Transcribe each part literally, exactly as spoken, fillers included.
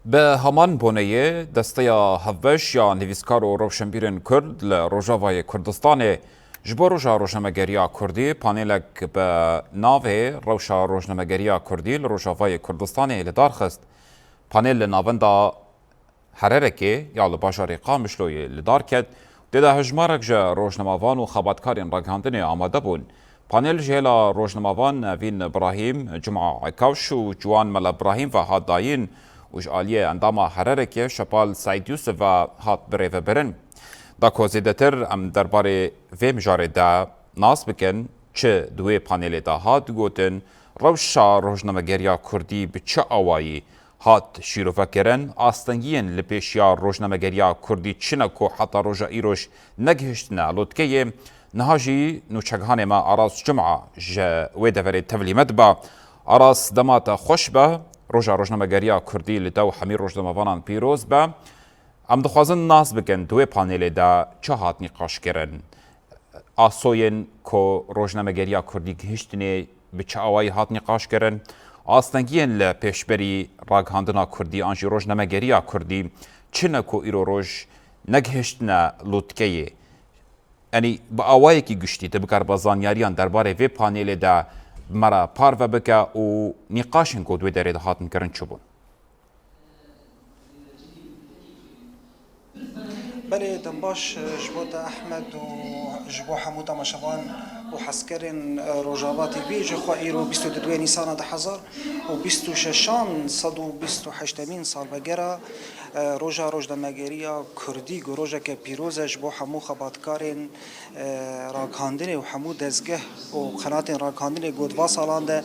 Bi heman boneyê, Desteya Hevbeş ya Nivîskar û Rewşenbîrên Kurd li Rojavayê Kurdistanê ji bo Roja Rojnamegeriya Kurdî panêlek bi navê Rewşa Rojnamegeriya Kurdî li Rojavayê Kurdistanê li dar xist. Panêl li navenda Hererekê ya li bajarê Qamişloyê li dar ket. Tê de hejmarek ji rojnamevan û xebatkarên ragihandinê amade bûn. Panel ji hêla rojnamevan Nevîn Birahîm, Cuma Ekavş û Ciwan Mela Birahîm ve hat dayîn û ji aliyê endama Hererekê Şepal Seîd Yûsif ve hat birêvebirin. Da ku zêdetir em derbarê vê mijarê de nas bikin, çi di wê panelê de hat gotin, rewşa rojnamegeriya Kurdî bi çi awayî hat şîrovekirin, astengiyên li pêşiya rojnamegeriya Kurdî çi ne ku heta roja îroj negihiştine lotkeyê. Niha jî nûçeghanê me Aras Cuma ji wê deverê tevlî me dibe. Aras, dema te xweş be, Roja Rojnamegeriya Kurdî li te û hemî rojnamevanan pîroz be. Em dixwazin nas bikin, di wê panelê de çi hat nîqaşkirin? Asoyên ku rojnamegeriya Kurdî gihiştinê bi çi awayî hat nîqaşkirin? Astengiyên li pêşberî ragihandina Kurdî an jî rojnamegeriya Kurdî çi ne ku îro roj negihiştine lotkeyê? Yanî bi awayekî giştî tu bikaribe zanyariyan derbarê vê panelê de bi me re parve bike û nîqaşên ku di wê derê de hatin kirin çi bûn? Belê, dem baş ji bo te Ehmed û ji bo hemû temaşevan û hezkerên Rojava T V. Ji xwe îro bîst û duduê Nîsana du hezar û bîst û şeşan, sed û bîst û heştemîn salvegera Roja Rojnamegeriya Kurdî, ku rojeke pîroz e ji bo hemû xebatkarên e, ragihandinê û hemû dezgeh û qenatên ragihandinê ku di va salan de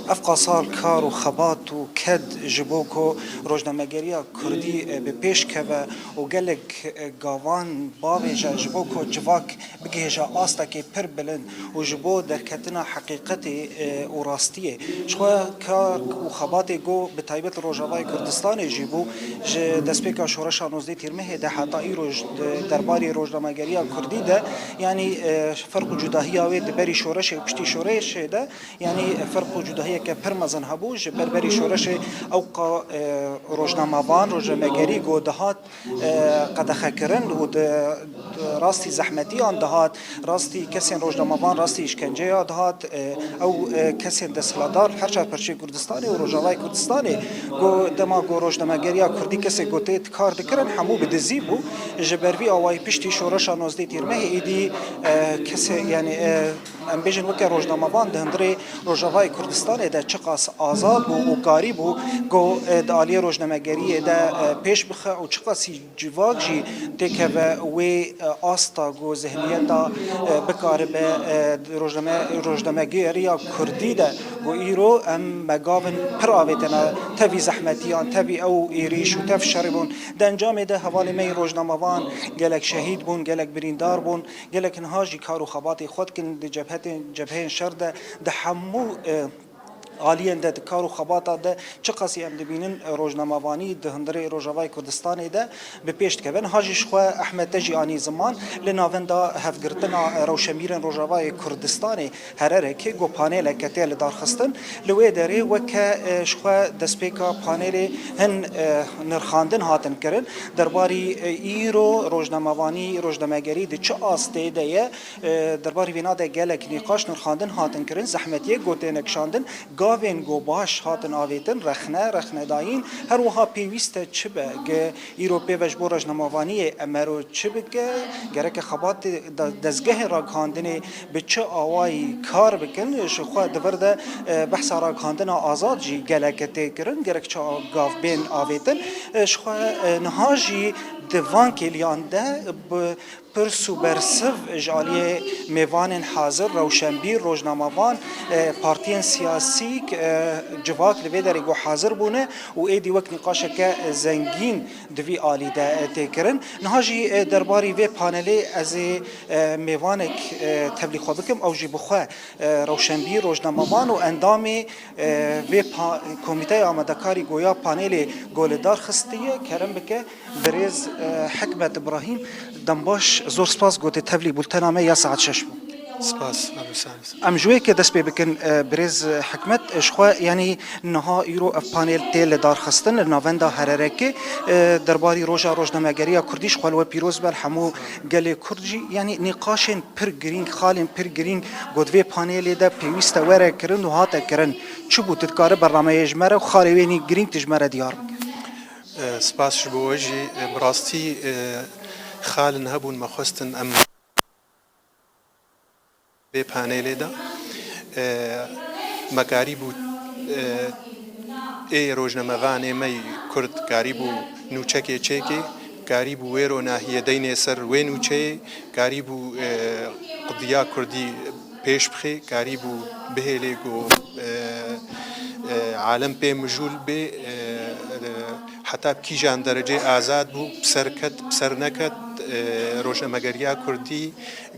ev qasal kar û xebat û ked ji bo ku rojnamegeriya Kurdî, e, bi pêş keve û gelek, e, gavan bavêje ji bo ku civak bigihêje astekê pir bilind û ji bo derketina heqîqetê, e, û rastiyê. Ji xwe kar û xebatê ku bi taybet li Rojavayê Kurdistanê jî bû, ji destpêka şoreşa nozdeh Tîrmehê de heta îro ji derbarê rojnamegeriya Kurdî de, yanî, e, ferq û cudahiya wê di berî şoreşê û piştî şoreşê de, yanî, e, ferq û cudahiyeke pir mezin hebû. Ji ber berî şoreşê ewqa, e, rojnamevan, rojnamegerî ku dihat, e, qedexekirin û di, di rastî zehmetiyan dihat, rastî kesên rojnamevan, rastî îşkenceya dihat, e, ew, e, kesên desthilatdar her çar perçeyê Kurdistanê û Rojavayê Kurdistanê ku dema ku rojnamegeriya Kurdî kesê ku tê kar dikirin hemû bi dizî bû. Ji ber vî awayî piştî şoreşa nozdeh Tîrmehê êdî, e, kesê, yanî, e, em bêjin weke rojnamevan di hundirê Rojavayê Kurdistanê de çiqas azad bû û karî bû ku, e, di aliyê rojnamegeriyê de, e, pêş bixe û çiqasî civak jî têkeve wê, e, asta ku zihniyeta, e, bikaribe, e, rojname-, rojnamegeriya Kurdî de ku îro em me gavin pir avêtene tevî zehmetiyan, tevî ew êrîş û tev şerê bûn. Di encamê de hevalê me yê rojnamevan gelek şehîd bûn, gelek birîndar bûn, gelek niha jî kar û xebatê xwe dikin di cebhetên, cebheyên şer de, di hemû, e, aliyên de di kar û xebata de çiqasî em dibînin, e, rojnamevanî di hundirê Rojavayê Kurdistanê de bi pêş dikeve. Niha jî ji xwe Ehmed te jî anî ziman, li navenda hevgirtina, e, rewşenbîrên Rojavayê Kurdistanê Hererekê ku paneleke tê li dar xistin. Li wê derê weke, e, ji xwe destpêka panelê hin, e, nirxandin hatin kirin. Derbarî, e, îro rojnamevanî, rojnamegerî di çi astê de ye, e, derbarî vêna de gelek nîqaş nirxandin hatin kirin. Zehmetiyê ku têne kişandin, gavên ku baş hatin avêtin, rexne, rexnedayîn, her wiha pêwîst e çi be, ge îro pê ve ji bo rojnamevaniyê em mero çi bike, gereke xebatê de-, dezgehê ragihandinê bi çi awayî kar bikin, ji xwe di vir de, e, behsa ragihandina azad jî geleke tê kirin, gerek çi gav bên avêtin. E, ji xwe, e, niha jî di van kêliyan de bi pirs û bersiv ji aliyê mêvanên hazir, rewşenbîr, rojnamevan, e, partiyên siyasî, e, civak li vê derê ku hazir bûne û êdî wek nîqaşeke zengîn di vî alî de, e, tê kirin. Niha jî, e, derbarî vê panelê ez ê, e, mêvanek, e, tevlî xwe bikim, ew jî bi xwe, e, rewşenbîr, rojnamevan û endamê, e, vê pa-, komîteya amadekarî ku ya panelê ku li dar xistiye, kerem bike, birêz, e, Hikmet Îbrahîm. Dem baş, zor spas ku tê tevlî bultena me ya saet şeş bû. Spas, Abdulsalis. Em ji wê yekê dest pê bikin, e, birêz Hikmet, e, ji xwe, yanî niha îro ev panel tê li dar xistin li navenda Hererekê, e, derbarî roja rojnamegeriya Kurdî ji xwe li we pîroz be, li hemû gelê Kurd jî, yanî nîqaşên pir girîng, xalên pir girîng ku di vê panelê de pêwîst e were kirin û hate kirin. Çi bû, tu dikarî bernameyê ji me re û xalê wê nî girîng tu ji me re diyar bikî? E, spas ji bo we jî. E, bi rastî, e, xalin hebûn, me xwestin em vê panelê de, e, me karîbû, e, ê rojnamevanê me yî Kurd karîbû nûçekê çêkê, karîbû wêro nahiyê deynê ser wê nûçeyê, karîbû, e, qediya Kurdî pêş bixê, karîbû bihêlê ku, e, e, alem pê mijûl bê, e, e, heta bi kîjan derecê azad bû, bi ser ket, bi ser neket, e, rojnamegeriya Kurdî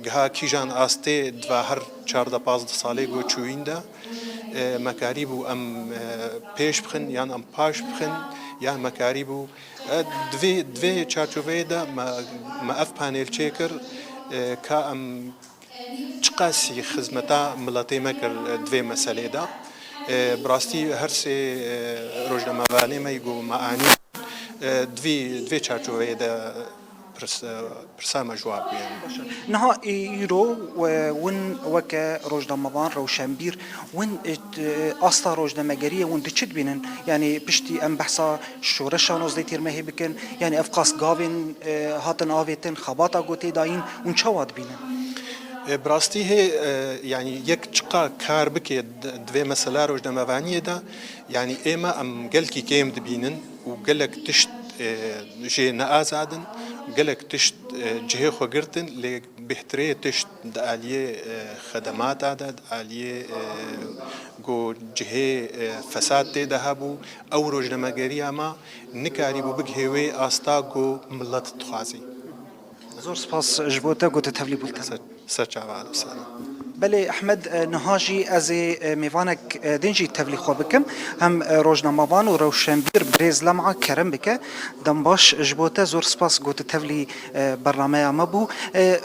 giha kîjan astê di va her çardeh pazdeh salê ku çûyîn de, e, me karîbû em, e, pêş bixin yan em paş bixin, yan me karîbû, e, di vê, di vê çarçoveyê de me, me ev panel çêkir, e, ka em çiqasî xizmeta miletê me kir, e, di vê meselê de. E, bi rastî her sê, e, rojnamevanê me yî ku me anî, e, di vî, di vê çarçoveyê de pirs-, e, pirsa me cewab bû, yanî. Niha îro, e, win weke rojnamevan, rewşenbîr, win, e, t-, asta rojnamegeriyê win di çi dibînin? Yanî piştî em behsa şoreşa nozdeh Tîrmehê bikin, yanî ev qas gavên, e, hatin avêtin, xebata ku tê dayîn, hûn çawa dibînin? E, bi rastî hê, e, yanî yek çiqa kar bike di, di vê mesela rojnamevaniyê de, yanî ême em gelkî kêm dibînin û gelek tişt, e, jê ne azad in, gelek tişt, e, cihê xwe girtin, lê bêhtirê tişt di aliyê, e, xedemata de, di aliyê, e, ku cihê, e, fesad tê de hebû, ew rojnamegeriya me nikarîbû bigihê wê asta ku milet dixwazî. Zor spas ji bo te, ku tu tevlî bû li te. Ser, ser çava, Abdulsalim. Belê Ehmed, e, niha jî ez ê, e, mêvanek, e, din jî tevlî xwe bikim. Hem, e, rojnamevan û rewşenbîr birêz Lem'a kerem bike. Dem baş ji bo te, zor spas, ku tu tevlî, e, bernameya me bû. E,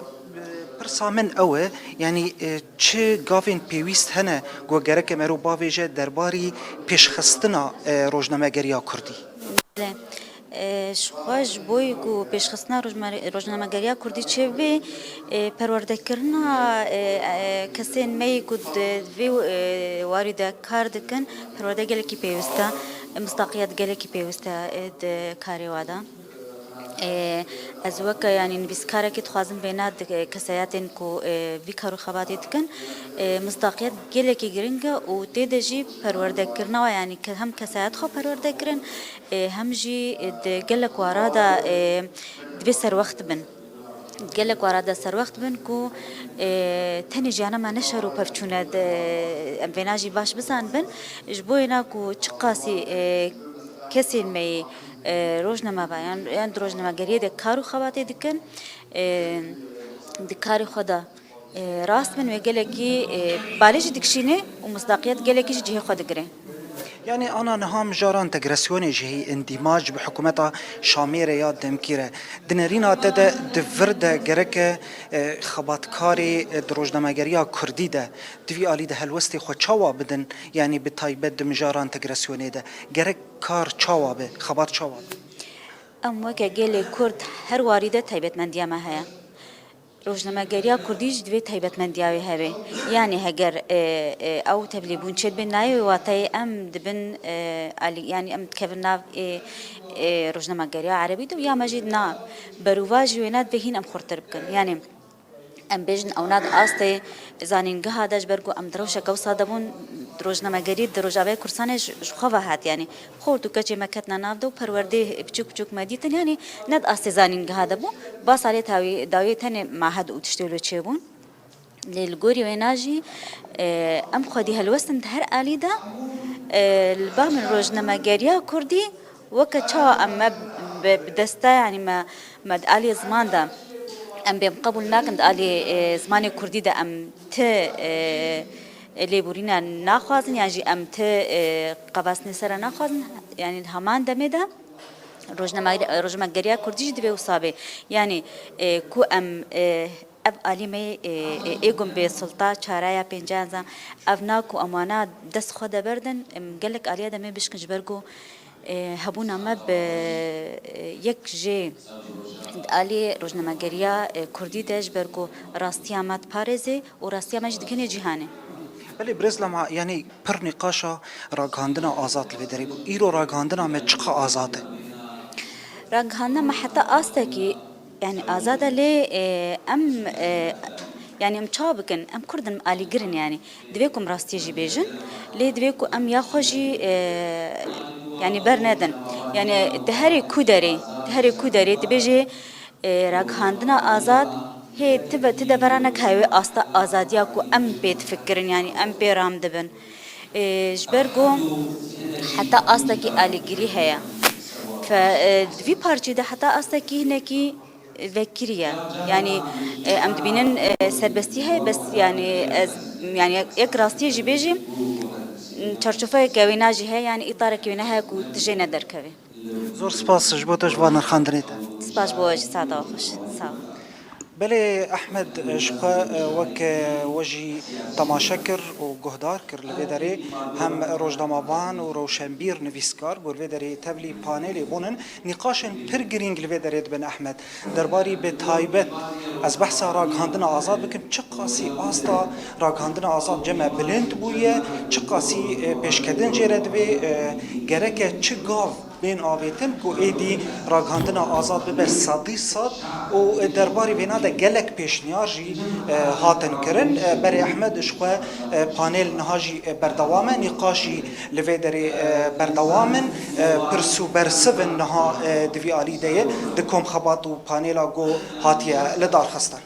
pirsa min ew e, yanî, e, çi gavên pêwîst hene ku gerek e merov bavêje derbarî pêşxistina, e, rojnamegeriya Kurdî? Belê. E, ji xwe ji bo ku pêşxistina rojme-, rojnamegeriya Kurdî çêbibe, e, perwerdekirina, e, e, kesên me yî ku di vê, e, warî de kar dikin, perwerde gelekî pêwîst e, misdaqiyet gelekî pêwîst e, e, di karê wa de. E, ez weke, yanî, nivîskarekî dixwazim vêna di, e, kesayetên ku, e, vî kar û xebatê dikin, e, misdaqiyet gelekî giring e û tê de jî perwerdekirina wa, yanî ke-, hem kesayet xwe perwerde kirin, e, hem jî, e, di gelek wara de, e, divê serwext bin. Gelek wara de serwext bin ku, e, tenê jiyana me ne şer û pevçûn e, em vêna jî baş bizanibin. Ji bo yena ku çiqasî, e, kesên me yê, e, rojnamevan yan, yan di rojnamegeriyê de kar û xebatê dikin, e, di karê xwe de, e, rast bin wê gelekî, e, balê jî dikişîne û misdaqiyet gelekî ji cihê xwe digire. Yanî ana niha mijara entegrasyonê jî hî îndîmac bi hikûmeta Şamê re ya demkî re. Di nerîna te de di vir de gereke, e, xebatkarê, e, di rojnamegeriya Kurdî de di vî alî de helwestê xwe çawa bidin, yanî bi taybet di mijara entegrasyonê de gerek kar çawa be, xebat çawa be? Em weke gelê Kurd her warî de taybetmendiya me heye. Rojnamegeriya Kurdî jî divê taybetmendiya wê hebe. Yanî heger, e, e, ew tevlîbûn çêdibe nayê wê wateyê em dibin, e, alî, yanî em dikevin nav ê, ê rojnamegeriya erebî de û ya me jî na berûva jî wêna divê hîn em xurtir bikin. Yanî em bêjin ewna di astê zanîngeha de ji ber ku em di rewşeke wisa de bûn, di rojnamegerî di Rojavayê Kurdistanê ji, ji xwe ve hat, yanî xort û keçê me ketine nav de û perwerdê biçûk biçûk me dîtin, yanî ne di astê zanîngeha de bû. Ba salê tawî dawiyê tenê mahed û tiştê wilo çêbûn. Lê li gorî wêna jî, e, em xwedî helwestin di her alî de, e, li ba min rojnamegeriya Kurdî weke çawa em me bi, bi desta, yanî me, me di aliyê ziman de em bê em qebûl nakin, di aliyê, e, zimanê Kurdî de em ti, e, lêborîne naxwazin, yan jî em ti, e, qevastinê ser re naxwazin. Yanî di heman demê de rojname-, rojnamegeriya Kurdî jî divê wisa bê. Yanî, e, ku em, e, Ev alî me, e, e, ê gum bê sulta çaraya pênce ezan. Ev na ku emana dest xwe de berdin, em, gelek aliya de me bişkin ji ber ku, e, hebûna me bi, e, yek jê alî rojnamegeriya, e, kurdî de ji ber ku rastiya me diparêzê û rastiya me jî dikinê cîhanê. Belê birêz Lema, yanî pir nîqaşa ragihandina azad li vê derê bû. Îro ragihandina me çiqa azad e? Ragihandina me heta astekî, yanî azad e lê, e, em, e, yanî em çawa bikin? Em Kurd in, em alîgir in yanî. Divê ku em rastiyê jî bêjin, lê divê ku em ya xwe jî, e, yanî bernedin. Yanî di herê ku derê, di herê ku derê dibêjê, e, ragihandina azad, hê ti ve ti devera neke wê asta azadiya ku em pê difikirin, yanî em pê ram dibin. E, ji ber ku heta astekî alîgirî heye. Fe, e, di vî parçê de heta astekî hinekî vekirî ye. Yanî, e, em dibînin, e, serbestî heye, bes yanî ez, yanî yek rastiyê jî bêjî, çarçofeyeke wêna jî heye, yanî îtarekî wêna heye ku tu jê nederkevî. Zor spas ji bo te, ji van nirxandinê te. Spas ji bo we jî, saeta we xweş. Sağ ol. Belê Ehmed, ji xwe, e, wek, e, we jî temaşe kir û guhdar kir li vê derê hem rojnamevan û rewşenbîr, nivîskar ku li vê derê tevlî panelê bûnin. Nîqaşên pir girîng li vê derê dibin Ehmed. Derbarî bi taybet ez behsa ragihandina azad bikim, çiqasî asta ragihandina azad cem me bilind bûye, çiqasî, e, pêşketin jê re divê, e, gereke çi gav bên avêtin ku êdî ragihandina azad bibe sedî sed û derbarî vêna de gelek pêşniyar jî, e, hatin kirin. E, berê Ehmed ji xwe, e, panel niha jî, e, berdewam e, nîqaş jî li vê derê, e, berdewam in. E, pirs û bersiv in niha, e, di vî alî de ye, di kom xebat û panela ku hatiye li darxistin.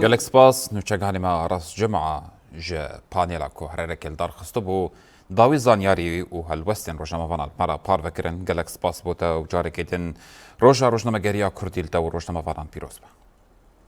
Gelek spas, nûçeganê me Aras Cuma ji panela ku herêrekê li dar xistibû, dawî zanyarî û helwestên rojnamevanan li me re parve kirin. Gelek spas bo te û carekê din Roja Rojnamegeriya Kurdî li te û rojnamevanan pîroz be.